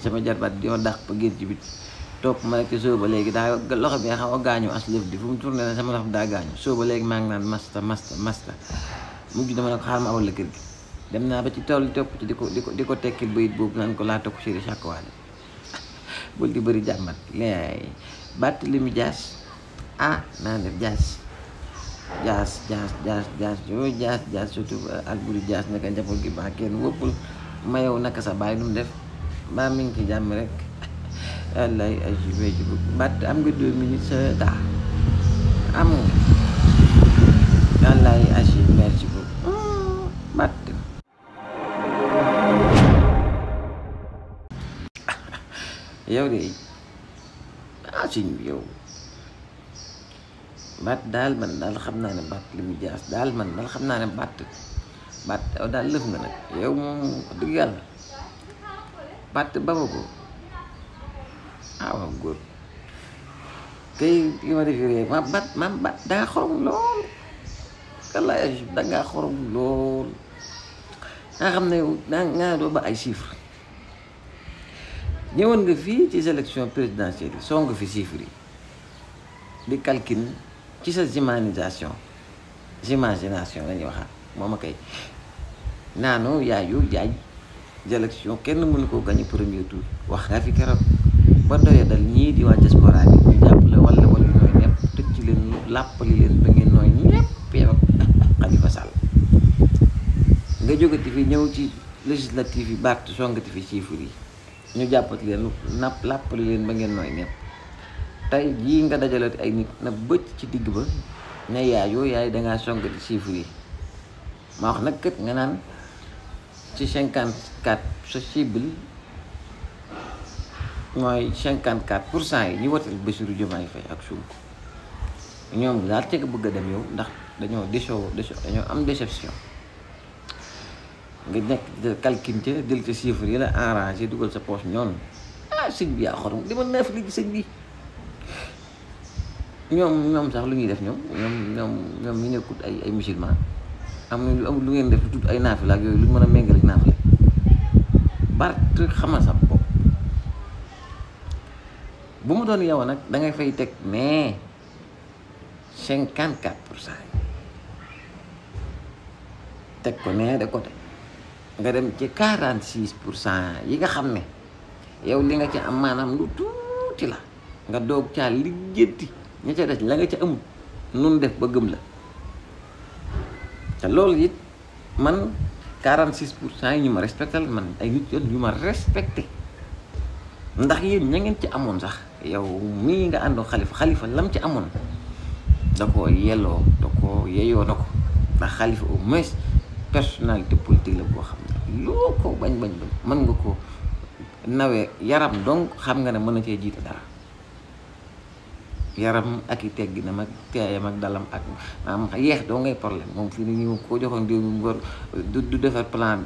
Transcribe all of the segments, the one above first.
sama jarbaat di ma dàq ba génn ci bit topp ma rek ci soo ba léegi daa loxo bi xaw a gaañu as lëf di fu mu tourné na sama loxo daa gaañu soo ba léegi maa ngi naan masta mujj dama ne ko xaar ma awal la kër gi dem naa ba ci tool yi topp ci di ko tekkil bayit boobu naan ko laa tokk chéri chaque waale bul di bëri jàmmat léegi Barthélémy Dias naa def jaas surtout Alboury Dias naka njaboot gi baax kenn wëppul ma yow naka sa baay nu mu def mbaa mi ngi ci jàmm rek wallaay ay ji Bart am nga 2 minutes daa am nga wallaay aji merci beaucoup Bart yow de siñ bi yow Bart daal man daal xam naa ne Barthélémy Dias daal man daal xam naa ne Bart yow daal lëf nga nag yow moom dëgg yàlla Bart baba ko waaw góor kay li ma defi rek ma Bart dangaa xorom lool wallaay dangaa xorom lool nga xam ne yow nga doo ba ay chiffres ñëwoon nga fii ci sélection présidentielle yi soo nga fi chiffres yi di calcul ci sa imagination la ñuy waxaat moom a kay naano yaayu jaaj élection kenn mënu koo gagné premier tour wax nga fi keroog ba doya dal ñii di waa diaspora bi ñu jàppale wala nooy nepp tëj ci leen làppali leen ba ngeen nooy ñepp yow Khalifa Sall nga jógati fi ñëw ci législative yi Bart songati fi chiffres yi ñu jàppati leen làppali leen ba ngeen nooy nepp tey jii nga dajalati ay nit na bëcc ci digg ba ne yaay dangaa songati chiffres yi ma wax nag kët nga naan ci 54 sa cible mooy 54% yi ñu wotal Bassirou Diomaye Faye ak Sonko ñoom daal ci nga bëgg a dem yow ndax dañoo am déception nga nekk calcul ca jël ca chiffre yi la arrangé dugal sa poche ñoon sëñ bi yaa xorom di ma neef léegi sëñ bi ñoom sax lu ñuy def ñoom ñu nekkut ay musulman am lu ngeen def lu tudd ay naafila ak yooyu lu mën a méngale ak naafila Bart xamal sa bopp bu mu doon yow nag dangay fay teg mais 54% teg ko nee de côté nga dem ci 46% yi nga xam ne yow li nga ci am maanaam lu tuuti la nga doog caa lijjanti ña ca des la nga ca amul nun def ba gëm la te loolu it man 46% yi ñu ma respecté man ay nit yoon yu ma respecté ndax yéen ña ngeen ci amoon sax yow mii nga àndoon xalifa lam ci amoon da koo yelloo da koo yeyoo na ko ndax xalifa au moins personnalité politique la boo xam ne loo ko bañ mën nga ko nawee yaram donc xam nga ne mën na cee jiite dara yaram ak i tegginam ak teeyam ak dalam ak maanaam yeex doo ngay problème moom fii ni ñu ko joxoon réew mi ngor du defar plan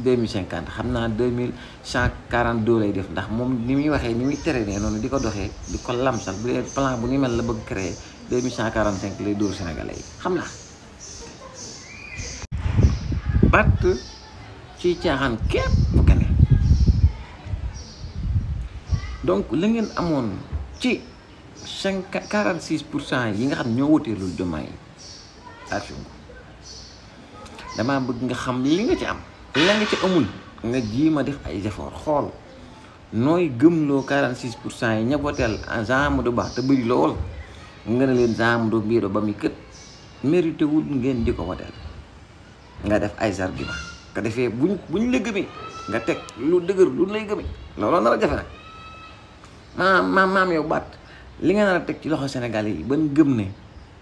2050 xam naa 2142 lay def ndax moom ni muy waxee ni muy tere ne noonu di ko doxee di ko lamsal bu dee plan bu ni mel la bëgg créer 2145 lay dóor Sénégalais yi xam naa Bart ci caaxaan képp bu kene donc la ngeen amoon ci 46% yi nga xam ñoo woteelul Diomaye ak Sonko damaa bëgg nga xam li nga ci am la nga ci amul nga jiima def ay effort xool nooy gëmloo 46% yi ña woteel Jean Amadou Ba te bëri lool nga ne leen Jean Amadou Biro ba mi kët mérité wul ngeen di ko woteel nga def ay argument nga defee buñ la gëmee nga teg lu dëgër lu lay gëmee looloo nar a jafe nag maam yow Bart li nga nar a teg ci loxo Sénégal yi ban gëm ne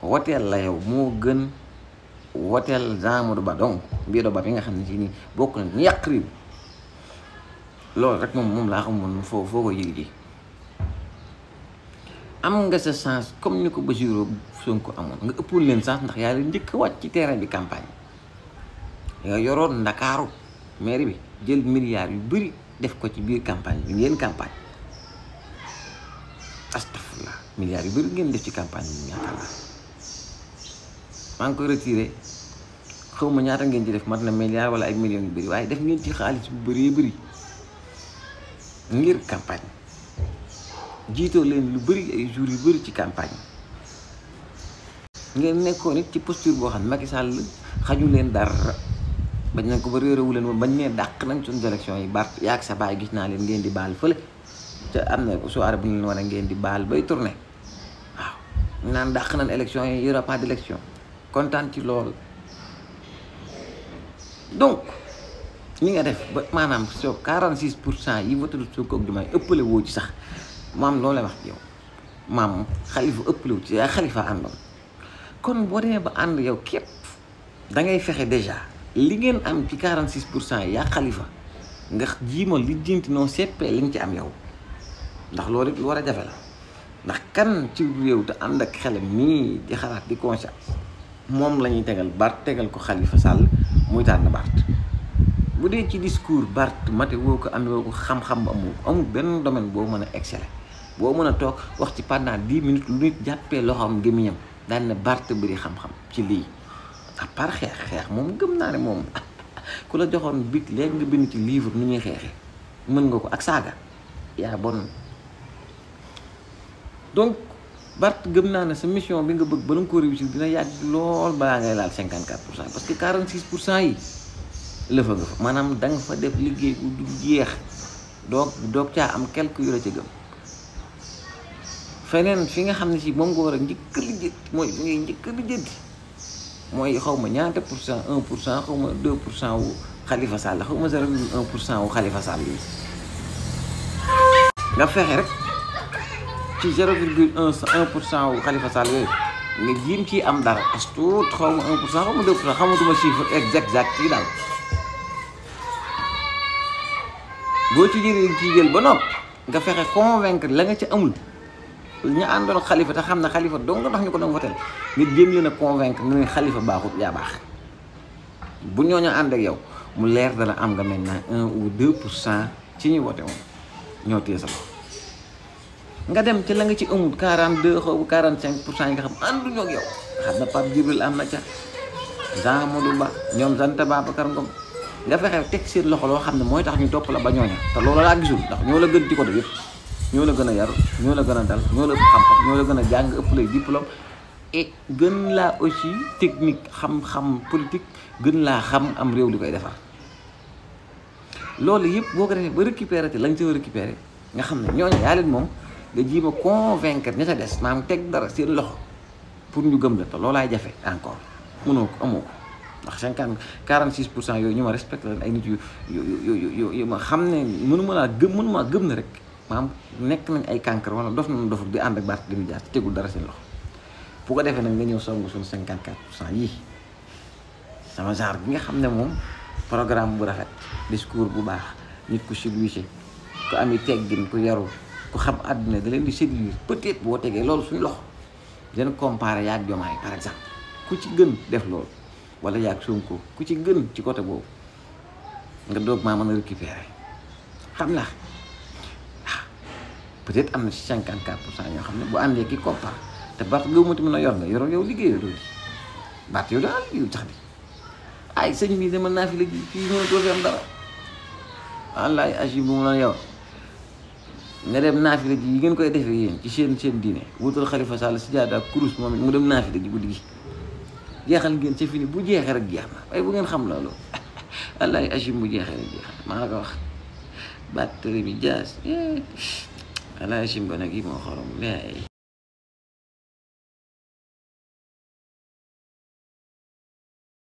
woteel la yow moo gën woteel Jean Amadou Ba donc Biro Ba bi nga xam ne si nii bokk na ñu yàq réew loolu rek moom laa xamoon foo ko yëg ji am nga sa chance comme ni ko Bassirou Sonko amoon nga ëppoon leen chance ndax yaa leen njëkk a wàcc ci terrain bi campagne nga yoroon Ndakaaru mairie bi jël milliards yu bëri def ko ci biir campagne bi ngeen campagne astafurlah milliards yu bëri ngeen def ci campagne bi yaakaar naa maa ngi koy retiré xaw ma ñaata ngeen ci def mat na milliards wala ay millions yu bëri waaye def ngeen ci xaalis bu bëree bëri ngir campagne jiitoo leen lu bëri ay jours yu bëri ci campagne ngeen nekkoon it ci posture boo xam ne Macky Sall xaju leen dara bañ nañ ko ba réeréwu leen bañ ne dàq nañ suñu élection yi Bart yaag sa baay gis naa leen ngeen di baal fële te am na soirée bu ñu leen war a ngeen di baal bay tourné waaw naan dàq nañ élection yi y aura pas d'élection kontaan ci loolu donc ni nga def ba maanaam soo 46% yi voté Sonko ak Diomaye ëppale woo ci sax maam loolu lay wax ci yow maam Khalifa ëppale wu ci yaa Khalifa àndoon kon boo demee ba ànd yow képp da ngay fexe déjà li ngeen am ci 46% yi yaa Khalifa nga jiima li jinti noo seppee li nga ci am yow ndax loolu it lu war a jafe la ndax kan ci réew te ànd ak xelam nii di xalaat di conscience moom la ñuy tegal Bart tegal ko Khalifa Sall muy tànn Bart bu dee ci discours Bart mate woo ko amee woo ko xam-xam amul benn domaine boo mën a exceller boo mën a toog wax ci pendant 10 minutes lu nit jàppee loxoom gémmiñam daan ne Bart bëri xam-xam ci lii à part xeex moom gëm naa ne moom ku la joxoon big léegi nga bind ci livre nu ñuy xeexee mën nga ko ak saaga yaa bon donc Bart gëm naa ne sa mission bi nga bëgg ba nga ko réussir dina yàgg lool balaa ngay laal 54% parce que 46% yi lëfa nga fa maanaam da nga fa def liggéey bu du jeex doog caa am quelque yu la ca gëm feneen fi nga xam ne si moom nga war a njëkk a lijjanti mooy bi ngay njëkk a lijjanti mooy xaw ma ñaata pour cent 1% xaw ma 2% wu Khalifa Sall xaw ma 0,1% wu Khalifa Sall yi nga fexe rek ci 0,1% wu Khalifa Sall yooyu nga jiim ci am dara as tuut xaw ma 1% xaw ma 2% xamatuma chiffre exact yi daal boo ci jël ba nopp nga fexe convaincre la nga ci amul ñu àndoon Khalifa te xam ne Khalifa dong nga tax ñu ko doon votel nga jéem leen a convaincre ne Khalifa baaxut yaa baax bu ñooñu ànd ak yow mu leer dana am nga maintenant 1 ou 2% ci ñuy voté moom ñoo téye sa bopp nga dem ci la nga ci amul 42 xaw ma 45% yi nga xam ànduñoo ak yow xam na Pape Djibril am na ca Jean Modou Ba ñoom Zanta Babacar Ngom nga fexe teg seen loxo loo xam ne mooy tax ñu topp la ba ñooña te loolu laa gisul ndax ñoo la gën ci ko def yëpp ñoo la gën a yaru ñoo la gën a dal ñoo la ëpp xam-xam ñoo la gën a jàng ëpp lay diplôme et gën laa aussi technique xam-xam politique gën laa xam am réew li koy defar loolu yëpp boo ko defee ba récupérer te la nga ci war a récupérer nga xam ne ñooñu yaa leen moom nga jiima convaincre ña ca des maanaam teg dara seen loxo pour ñu gëm la te loolaay jafe encore mënoo ko amoo ko ndax 46% yooyu ñu ma respecté leen ay nit yu ma xam ne mënuma gëm na rek maanaam nekk nañ ay cancre wala dof nañ doful di ànd ak Bart demi jaar ci tegul dara seen loxo bu ko defee nag nga ñëw songu suñu 54% yii sama genre bi nga xam ne moom programme bu rafet discours bu baax nit ku civilisé ku ami teggin ku yaru ku xam àdduna da leen di séduire peut-être boo tegee loolu suñu loxo dina comparé yaag Diomaye par exemple ku ci gën def loolu wala yaag Sonko ku ci gën ci côté boobu nga doog maa mën a récupérer xam naa peut-être am na ci 54% ñoo xam ne bu àndee ki compare te Bart gëwuma tamit na yor nga yoroo yow liggéeyoo loolu Bart yow daal yow tax bi ay sëñ bi dama naa fi léegi fii mën a doo fi am dara wallaay agi bu mu la yow nga dem naafila ji yi ngeen koy defee yéen ci seen diine wutal Khalifa Sall si jaada kurus moom it mu dem naafila ji guddi gi jeexal ngeen ca fini bu jeexee rek jeex na waaye bu ngeen xam loolu wallaay agi bu jeexee rek jeex na maa la ko wax batterie bi jaas wallaay agi ko nag yi moo xorom